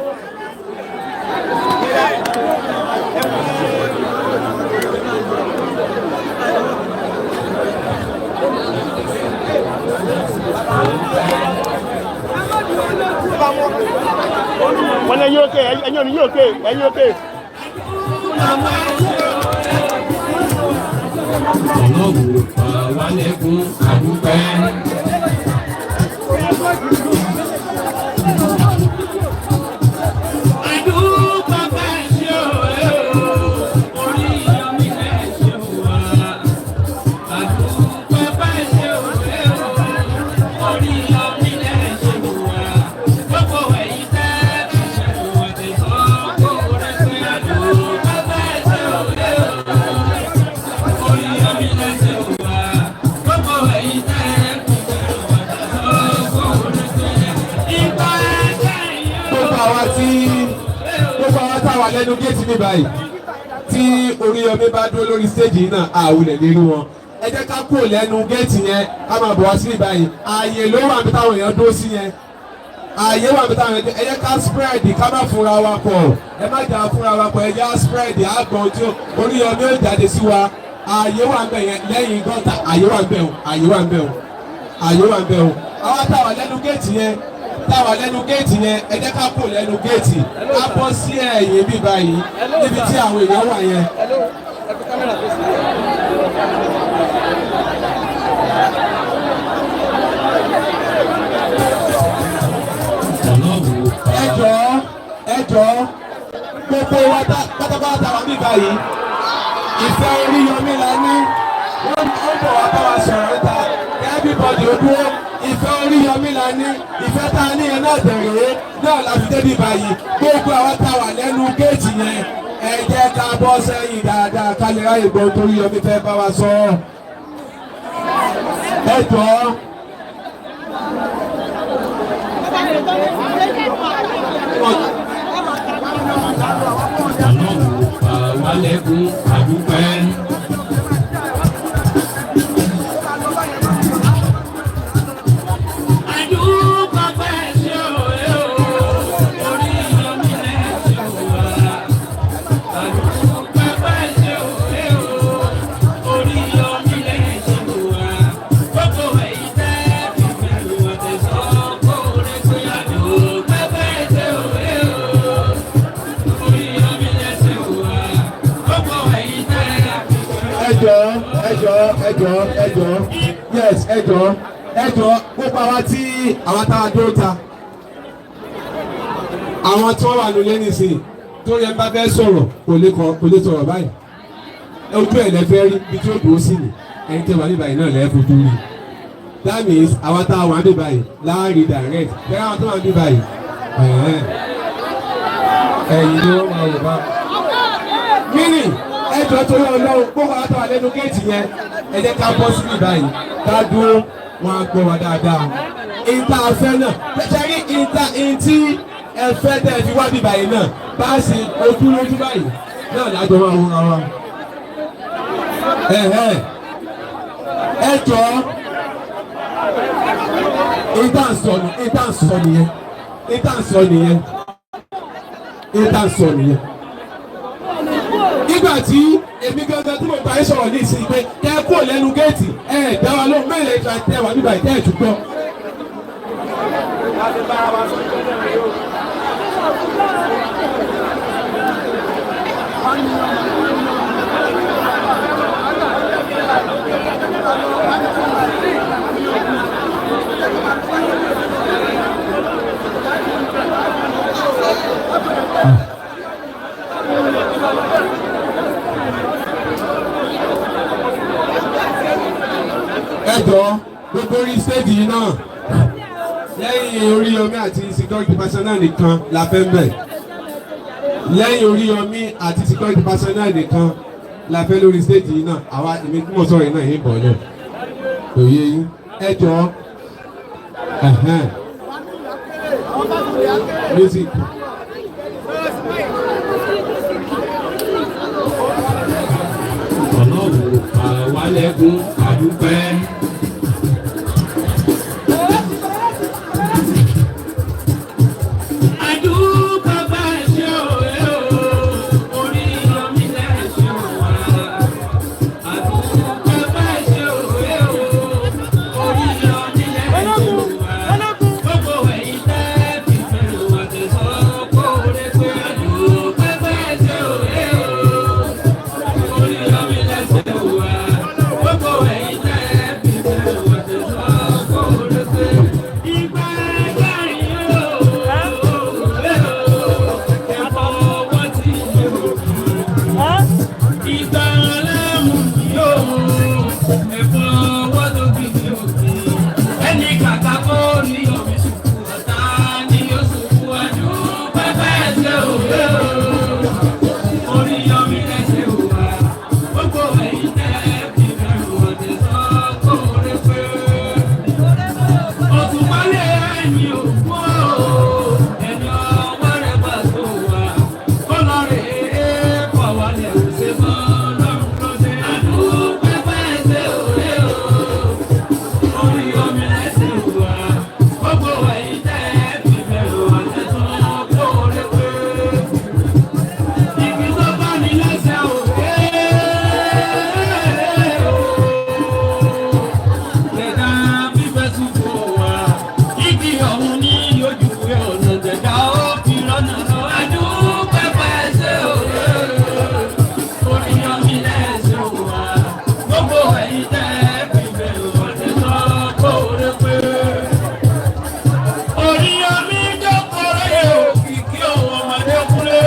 A: Wọ́n ní ẹ̀yin òkè, ẹ̀yin òní yóò òkè, ẹ̀yin òkè.
C: Ọlọ́run àwa lẹ́kùn àdúpẹ́. Àdúpẹ́ fẹ́ ṣe òye o, orí omi lè ṣe wá. Àdúpẹ́ fẹ́ ṣe òye o, orí omi lè ṣe wá. Gbogbo ẹ̀yin tẹ́ fi ṣe òde tó kó rẹ̀ pé àdúpẹ́ fẹ́ ṣe òye o. Orí omi lè ṣe wá. Gbogbo ẹ̀yin tẹ́ fi ṣe òde tó kó rẹ̀ pé ìgbà ẹ̀jẹ̀ yìí.
E: Gbogbo àwa tá a wà lẹ́nu géètì mi báyìí, tí Oríyọmí bá dúró lórí stage yìí náà, àwùlẹ̀ lè rí wọn. Ẹ jẹ́ ká kúrò lẹ́nu géètì yẹn, ká máa bọ̀ wá sí báyìí. Ààyè ló wà níbi táwọn èèyàn dúró sí yẹn, ààyè wà níbi táwọn èèyàn dúró. Ẹ jẹ́ ká spread, ká má fúnra wa pọ̀. Ẹ má jà fúnra wa pọ̀, ẹ jẹ́ á spread àgbọ̀n tí Oríyọmí ó jáde sí wa. Ààyè wà ń bẹ̀ yẹn lẹ́yìn gọ́tà. Ààyè wà ń bẹ̀ o, ààyè wà ń bẹ̀ o, ààyè wà ń bẹ̀ o. Àwa táwa lẹ́nu géètì yẹn, táwa lẹ́nu géètì yẹn, ẹ jẹ́ ká kó lẹ́nu géètì, ká bọ́ sí ẹ̀yìn bí báyìí níbi tí àwọn èèyàn wà yẹn. Ẹ jọ̀ọ́, ẹ jọ̀ọ́, gbogbo wa pátápátá wa bí báyìí, ìfẹ́ Oríyọmí la ní. Wọ́n ń bọ̀ wá bá wa sọ̀rọ̀ níta. Everybody ó dúró. Ìfẹ́ Oríyọmí la ní. Ìfẹ́ tá a ní yẹn náà tẹ̀rẹ̀ náà la fi débi báyìí. Gbogbo àwọn tá a wà lẹ́nu géètì yẹn, ẹ jẹ́ ká bọ́ sẹ́yìn dáadáa, ká lè ráyè gbọ́ tó Oríyọmí fẹ́ bá wa sọ. Ẹ jọ̀ọ́.
C: Ọlọ́run àwa lẹ́kùn àdúpẹ́. Àdúpẹ́ fẹ́ ṣe òye o, orí omi lè ṣe wá.
E: Jọ̀ọ́, ẹ jọ̀ọ́, ẹ jọ̀ọ́, ẹ jọ̀ọ́. Yes, ẹ jọ̀ọ́, ẹ jọ̀ọ́. Gbogbo àwa tí àwa táwa dúró ta, àwọn tí wọ́n wà nílé nísìnyí tó yẹ bá fẹ́ sọ̀rọ̀, kò lè kọ, kò lè sọ̀rọ̀ báyìí. Ojú ẹ̀ lẹ́fẹ́ rí bí tí ó dúró sí ni. Ẹni tẹ́ wà ní báyìí náà lẹ́ẹ̀ fojú rí. That means àwa tá a wà ní báyìí láàrin direct bẹ́ẹ̀, àwọn tó wà ní báyìí, ẹ̀yìn ni wọ́n máa wò bá. Meaning, ẹ jọ̀ọ́, torí Ọlọ́run, gbogbo àwọn tó wà lẹ́nu géètì yẹn, ẹ jẹ́ ká bọ́ síbí báyìí, ká dúró, wọn á gbọ́ wa dáadáa. Ìta afẹ́ náà ṣe rí, ìta ìtí ẹ fẹ́ tẹ́ ẹ fi wá bí báyìí náà, bá a ṣe ojú lójú báyìí náà lájọ máa wúra wa. Ẹ jọ̀ọ́, ìta ń sọ ni, ìta ń sọ nìyẹn, ìta ń sọ nìyẹn, ìta ń sọ nìyẹn. Nígbà tí èmi gangan tí mo bá yín sọ̀rọ̀ ní ìsìn pé kẹ́ ẹ kúrò lẹ́nu géètì, ẹ ẹ̀ dá wa lóhùn. Mẹ́rin ẹ̀ka tẹ́ wà nígbà tẹ́ ẹ̀ tún gbọ́. Ẹ jọ̀ọ́, gbogbo orí stage yìí náà, lẹ́yìn Oríyọmí àti security personnel nìkan la fẹ́ ń bẹ̀. Lẹ́yìn Oríyọmí àti security personnel nìkan la fẹ́ lórí stage yìí náà. Àwa, èmi tí mo sọ̀rọ̀ yìí náà yín bọ̀ lẹ̀ kò yé yín. Ẹ jọ̀ọ́, ẹ̀hẹ́n, music.
L: Ọlọ́run àwa lẹ́kún àdúpẹ́. Àdúpẹ́ bá ṣe òwe o, Oríyọmí lẹ́ṣẹ̀ wá. Àdúpẹ́ bá ṣe òwe o, Oríyọmí lẹ́ṣẹ̀ wá. Gbogbo ẹ̀yin tẹ́ fi fẹ́ràn wá tẹ̀sán kó rẹ̀ pé àdúpẹ́ bá ṣe òwe o. Oríyọmí lẹ́sẹ̀ wá. Gbogbo ẹ̀yin tẹ́ fi fẹ́ràn wá tẹ̀sán kó rẹ̀ pé ìgbà ẹgbẹ̀rin yóò ẹ̀fọ́ wọ́n ti ṣe òkú. Ìgbà aláàmú yóò ẹ̀fọ́ wọ́n tó fi ṣe òkú. Ẹni kàkà kó ní omi sùkú ọ̀tá ni yóò sùkú. Àdúpẹ́ bẹ́ẹ̀ ṣe òwe o. Oríyọmí lẹ́sẹ̀ wá. Gbogbo ẹ̀yin tẹ́ fi bẹ̀rù ọ̀tẹ̀ sọ kó rẹ pé. Òtùpálẹ̀ ẹ̀yìn òkú o, ẹni ọwọ́ rẹ̀ bá tó wà. Kó lọ rè é pọ̀ wálé ò ṣe mọ́ lọ́rùn lóde. Àdúpẹ́ bẹ́ẹ̀ ṣe òwe o. Oríyọmí lẹ́sẹ̀ wá. Gbogbo ẹ̀yin tẹ́ fi bẹ̀rù ọ̀tẹ̀ sọ kó rẹ pé. Igi tó bá ní lẹ́sẹ̀ òkè o. Jẹ̀dá fífẹ́ tún fò wá. Igi ọ̀hún ní ojú ọ̀nà jẹ̀dá ó fi rọ́nà lọ. Adúpẹ́ pẹ́sẹ̀ òwe. Oríyọmí lẹ́sẹ̀ wá. Gbogbo ẹ̀yin tẹ́ fífẹ́ ọ̀tẹ̀ sọ kóore pé. Oríyọmí jókòó rẹ̀ òkìkí òun ọmọdé kúlé.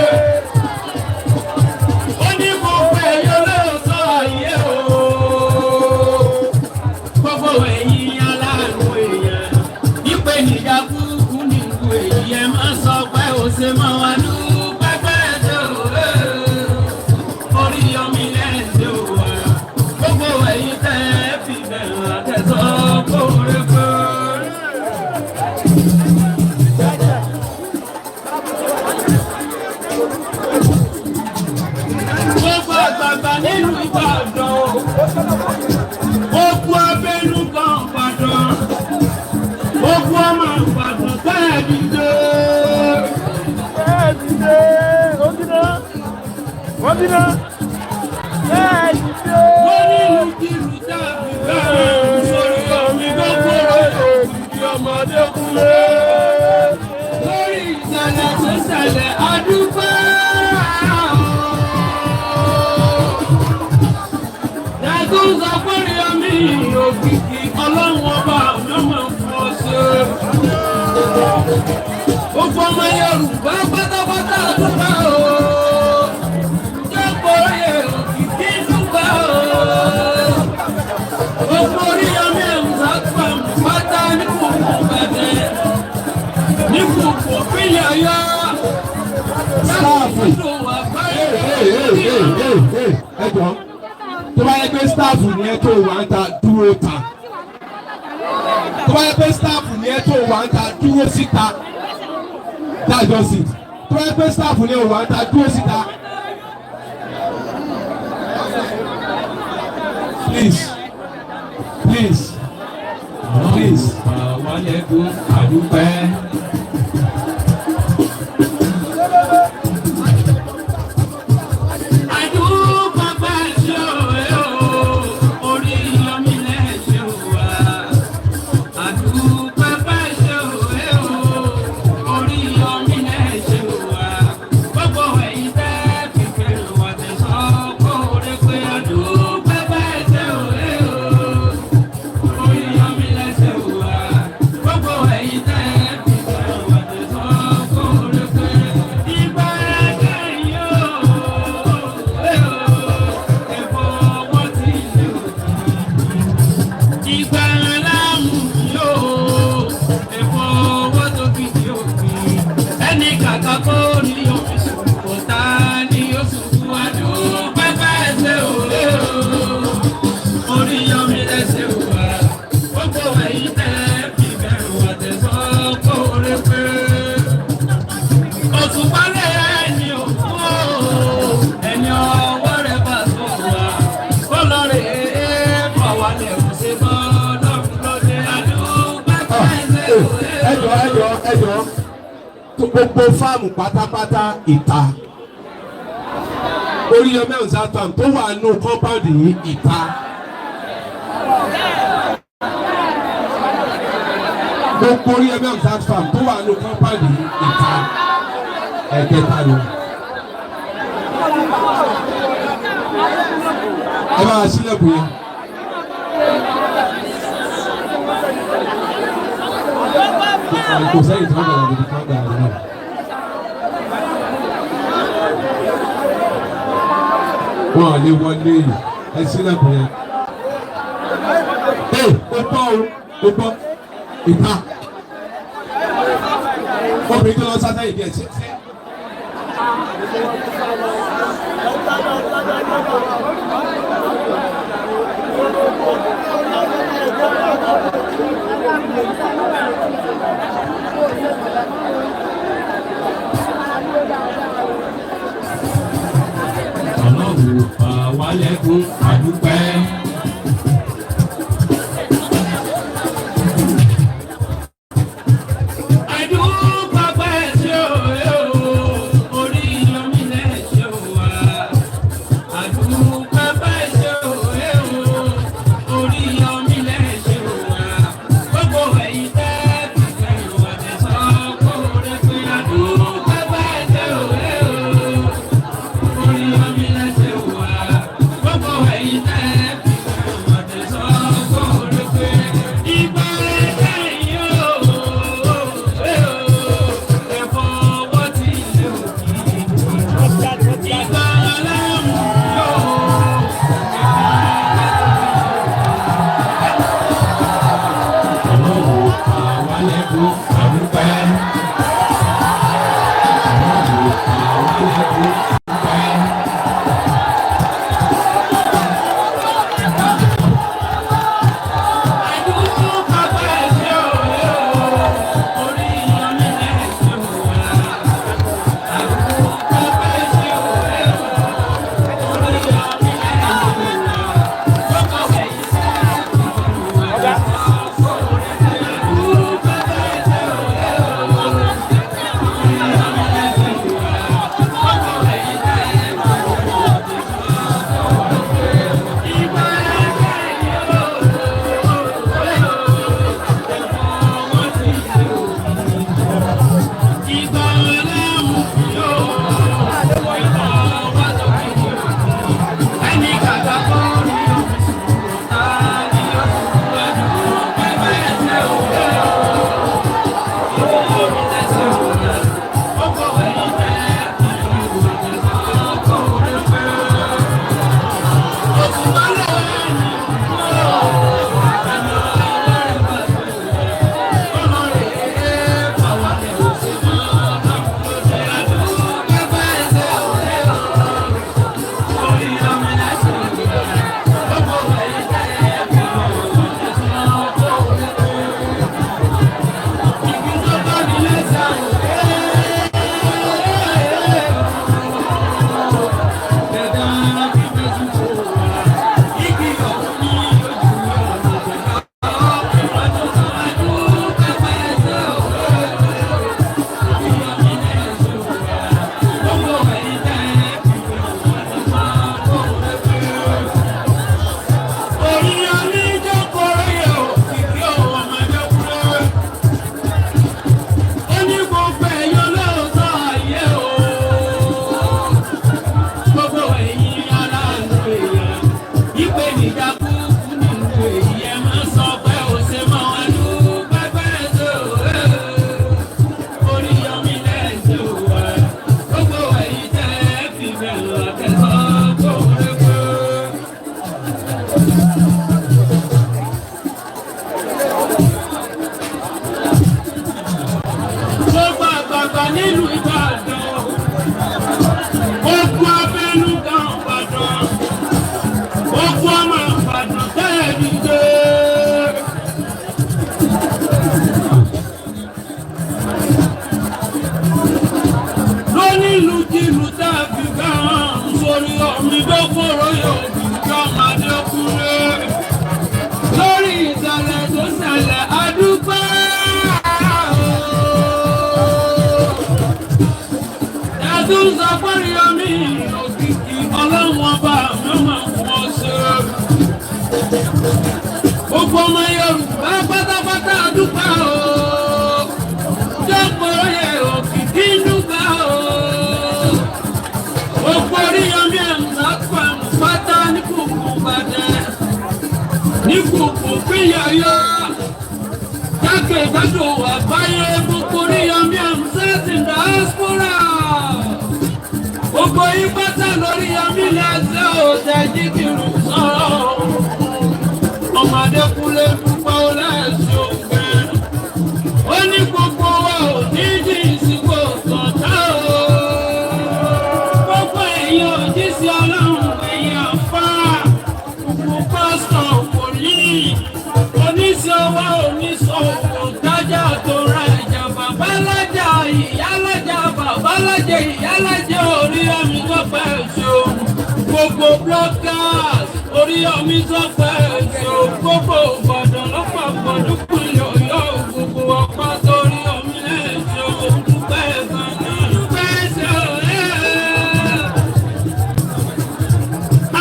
L: Ó ní gbogbo ẹ̀yin olóòótọ́ ayé o, gbogbo ẹ̀yin aláàánú èèyàn, ìpè níjà kúkú nìkú èyí ẹ má sọ pé ó ṣe mọ́ wa ní pẹ́pẹ́ ṣe o. Oríyọmí lẹ́sẹ̀ o wá. Gbogbo ẹ̀yin tẹ́ fi bẹ̀rù àtẹ̀sọ́ kóore pé. Gbogbo àgbààgbà nílùú Ìbàdàn o, ogun abẹ́nú kan Ìbàdàn, ogun ọmọ Ìbàdàn bẹ́ẹ̀ dìde.
A: Bẹ́ẹ̀ dìde, ó dìde, ó dìde, bẹ́ẹ̀ dìde.
L: Wọ́n ní ìlú kìlú tàbí bẹ́ẹ̀ sórí omi gbogbo rẹ̀
A: Òkìkí ọmọdé kúlé.
L: Lórí ìṣẹ̀lẹ̀ tó ṣẹlẹ̀, adúpẹ́. òkìkí ọlọ́run ọba ọ̀dọ́mọ̀ fún ọ ṣe. Gbogbo ọmọ Yorùbá pátápátá dúpẹ́ o. Jẹ́pọ̀ oyè òkìkí dúpẹ́ o. Gbogbo Oríyọmí Hamzat farm pátá ní kùkù bẹ̀rẹ̀. Ní kùkù pínlẹ̀ Ọ̀yọ́.
E: Sáàfù. Ẹ jọ tó bá yẹ pé staff ni ẹ tó wà ń ta dúró ta, tó bá yẹ pé staff ni ẹ tó wà ń ta dúró síta, that's just it. Tó bá yẹ pé staff ni ẹ wà ń ta dúró síta, please, please, please.
L: Àwálẹ́gùn àdúpẹ́. Àdúpẹ́ ṣe òwe o, Oríyọmí lẹ́ ṣe wá. Àdúpẹ́ ṣe òwe o, Oríyọmí lẹ́ ṣe wá. Gbogbo ẹ̀yin tẹ́ fìfẹ́ wà tẹ̀sán kóore pé àdúpẹ́ ṣe òwe o. Oríyọmí lẹ́ ṣe wá. Gbogbo ẹ̀yin tẹ́ fìfẹ́ wà tẹ̀sán kóore pé ìgbà kẹ́yìn o. Ìgbà aláàmú yóò ẹ̀fọ́ owó tó fi di òfin. Ẹni kàkà kó ní òfin sùn, ta ni ó sùn àdúgbò pẹ́pẹ́ ṣe òwe o. Oríyọmí lẹ́sẹ̀ wà, gbogbo ẹ̀yin tẹ́ fi bẹ̀rù àtẹ̀sọ́ kóore pé. Òṣùpá lẹ̀ ẹni òkú o, ẹni ọwọ́ rẹ̀ bá tó wà. Kó lọ rè é fọwọ́lẹ̀ kò ṣe bọ́ lọ́rùn lóde àdúgbò pẹ́pẹ́ ṣe òwe o.
E: Ẹ jọ, ẹ jọ, ẹ jọ, gbogbo fáàmù pátápátá ìta. Oríyọmí Hamzat farm tó wà nù kọ́ńpáàdì yìí ìta. Gbogbo Oríyọmí Hamzat farm tó wà nù kọ́ńpáàdì yìí ìta. Ẹ̀kẹta ni. Ẹ bá a sílẹ̀kùn yẹn. Kò sẹ́yìn tí wọ́n gbàgbọ́ níbi tí wọ́n gbàgbọ́ náà. Wọn ò lè wọlé ẹ sílẹ̀kùn yẹn. Ẹ o gbọ́ o, o gbọ́ ìta. Obìnrin tó lọ sátẹ́ ìdí ẹ̀ ṣe.
L: Ọlọ́run pa wá lẹ́kún àdúpẹ́. Àdúpẹ́ ṣe òwe o, Oríyọmí lẹ́ ṣe wá. Àdúpẹ́ ṣe òwe o, Oríyọmí lẹ́ ṣe wá. Gbogbo ẹ̀yin tẹ́ fìfẹ́ wà tẹ̀sán kóore pé àdúpẹ́ ṣe òwe o. Oríyọmí lẹ́ ṣe wá. Gbogbo ẹ̀yin tẹ́ fìfẹ́ wà tẹ̀sán kóore pé ìgbà kẹ́yìn o. Ẹ̀fọ́ ọwọ́ ti lé òkì. Ìgbà aláàmú yóò. Ọlọ́run pa wá lẹ́kún àdúpẹ́. Ọlọ́run pa wá lẹ́kún àdúpẹ́. Àdúpẹ́ ṣe òwe o, Oríyọmí lẹ́ ṣe wá. Àdúpẹ́ ṣe òwe o, Oríyọmí lẹ́ ṣe wá. Gbogbo ẹ̀yin tẹ́ fìfẹ́ wà Ẹni kàkà kọ́ ni ó fi sùn, ta ni ó sùn. Nílùú Ìbàdàn, ogun abẹ́nú kan Ìbàdàn, ogun ọmọ Ìbàdàn tẹ́ẹ̀ dìde. Lónílùú kìlú tá a fi gbà hàn sórí ọ̀mí dókòrò yóò fi jọ ọmọdé kúrẹ́. Lórí ìṣẹ̀lẹ̀ tó ṣẹlẹ̀ adúpẹ́ ẹ̀dùn sọ pé omi òkìkí ọlọ́run ọba mi máa ń wọ́n ṣe. Gbogbo ọmọ Yorùbá pátápátá dúpẹ́ o. Jókòó yẹ òkìkí dúpẹ́ o. Gbogbo Oríyọmí Hamzat pátá ní kùkù Ìbàdàn ní kùkù pínyàyà jákèjádò àgbáyé gbogbo Oríyọmí Hamzat in diaspora. Gbogbo yín pátá lórí Yọmí lẹ́sẹ̀ òtẹ̀ jíkìrù sọ̀rọ̀. Ọmọdé kúlé dúpẹ́ ó lẹ́sẹ̀ ògbẹ́. Ó ní gbogbo wa ò ní jí ìsìnkú tọ̀tà o. Gbogbo ẹ̀yin òjíṣẹ́ Ọlọ́run ẹ̀yin àfáà. Gbogbo pásítọ̀ wòlíì. Oníṣẹ́ ọwọ́ oníṣòwò tájà tó ra ìjà bàbá lájà ìyá lájà bàbá lájà ìyá lájà Oríyọmí tó pẹ́ ṣo. Gbogbo bloggers Oríyọmí tó pẹ́ ṣo. Gbogbo Ìbàdàn lọ́pàpọ̀ dúkìá Ọ̀yọ́ gbogbo ọ̀pá tó Oríyọmí lẹ́ṣọ̀ dúpẹ́ gan-an. Dúpẹ́ ṣe ẹ́.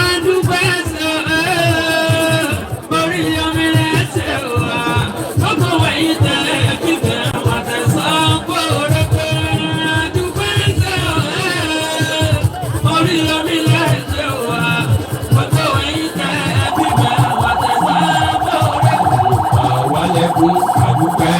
L: Adúpẹ́ ṣe ẹ́. Oríyọmí lẹ́ṣẹ̀ wá. Gbogbo wẹ̀yìn tẹ̀lé fífẹ́ wà tẹ̀sán kó rẹ́pẹ́. Adúpẹ́ ṣe ẹ́. Oríyọmí lẹ́ṣẹ̀ wá. Gbogbo wẹ̀yìn tẹ̀lé fífẹ́ wà tẹ̀sán kó rẹ́pẹ́.
E: Àwa lẹ́kùn àdúpẹ́.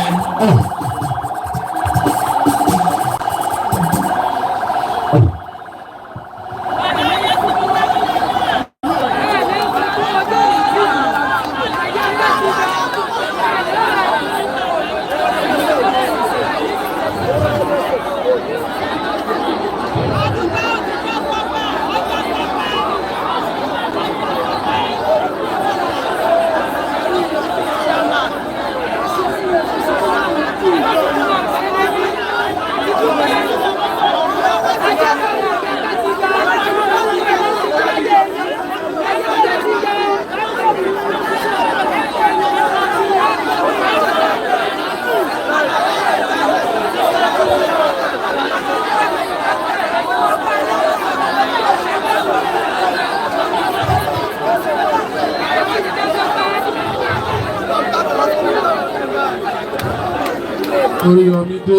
M: Oríyọmí dé.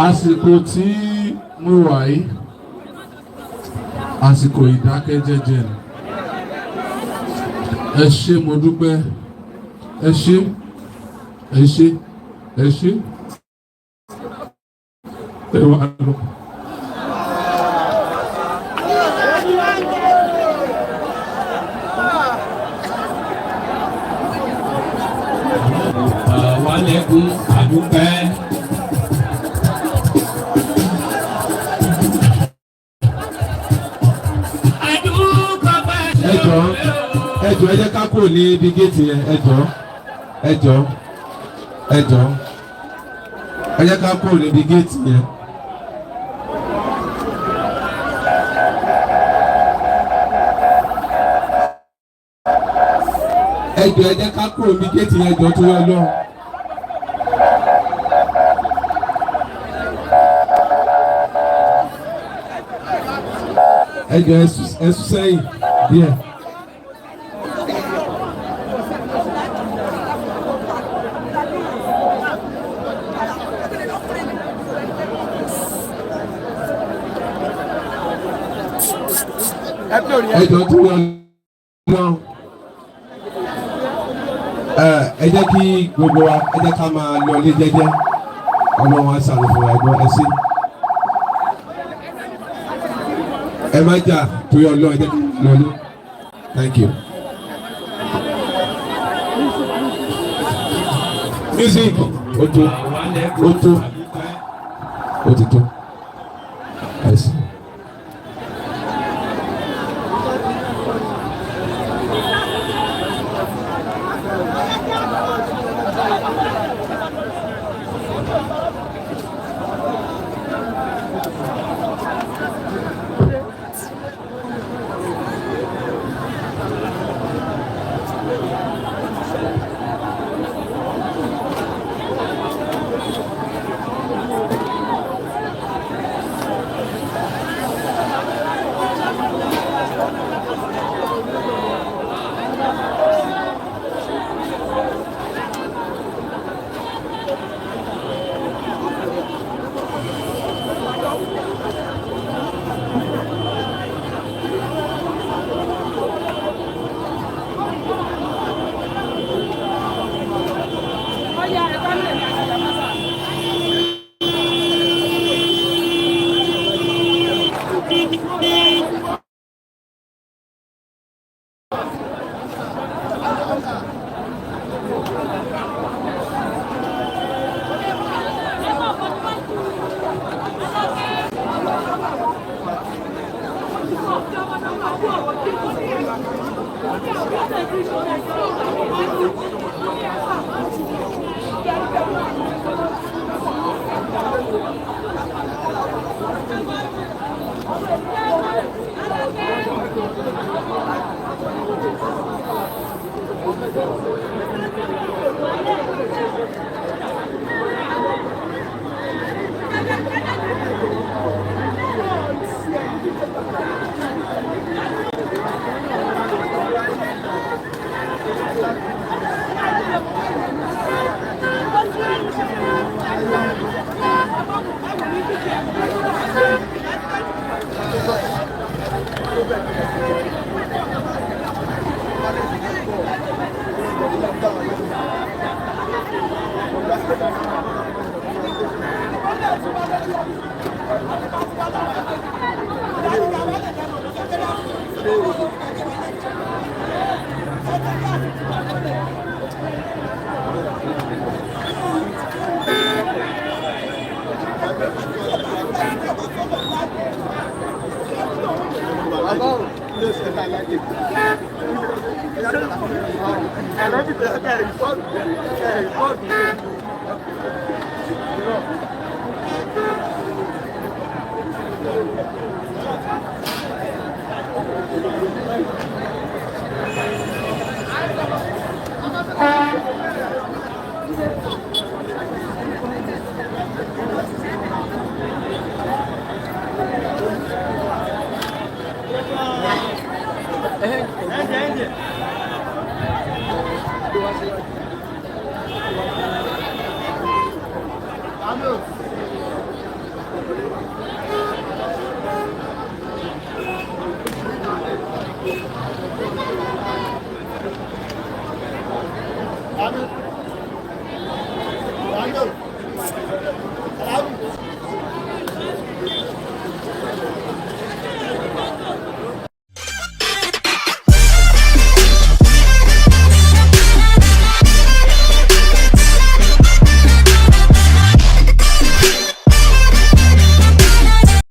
M: Àsìkò tí mo wà yìí, àsìkò ìdákẹ́jẹ́jẹ́ ni. Ẹ ṣé mo dúpẹ́, ẹ ṣé, ẹ ṣé, ẹ ṣé ẹ wà lọ.
L: Àwa lẹ́kùn àdúpẹ́.
E: Ẹ jọ̀ọ́, ẹ jọ̀ọ́, ẹ jẹ́ ká kúrò ní ibi géètì yẹn. Ẹ jọ̀ọ́, ẹ jọ̀ọ́, ẹ jọ̀ọ́, ẹ jẹ́ ká kúrò níbi géètì yẹn. Ẹ jọ̀ọ́, ẹ jẹ́ ká kúrò níbi géètì yẹn. Jọ̀ọ́, torí Ọlọ́run. Ẹ jọ̀ọ́, ẹ sún sẹ́yìn díẹ̀. Ẹ jọ̀ọ́, torí Ọlọ́run, ẹ jẹ́ kí gbogbo wa, ẹ jẹ́ ká máa lọ ilé jẹ́jẹ́. Ọlọ́run á ṣàánú fún wa. Ẹgbọ́n ẹ sí. Ẹ má jà torí Ọlọ́run, ẹ jẹ́ lọlé. Thank you. Music, ó tó, ó tó, ó ti tó. Ẹ sì.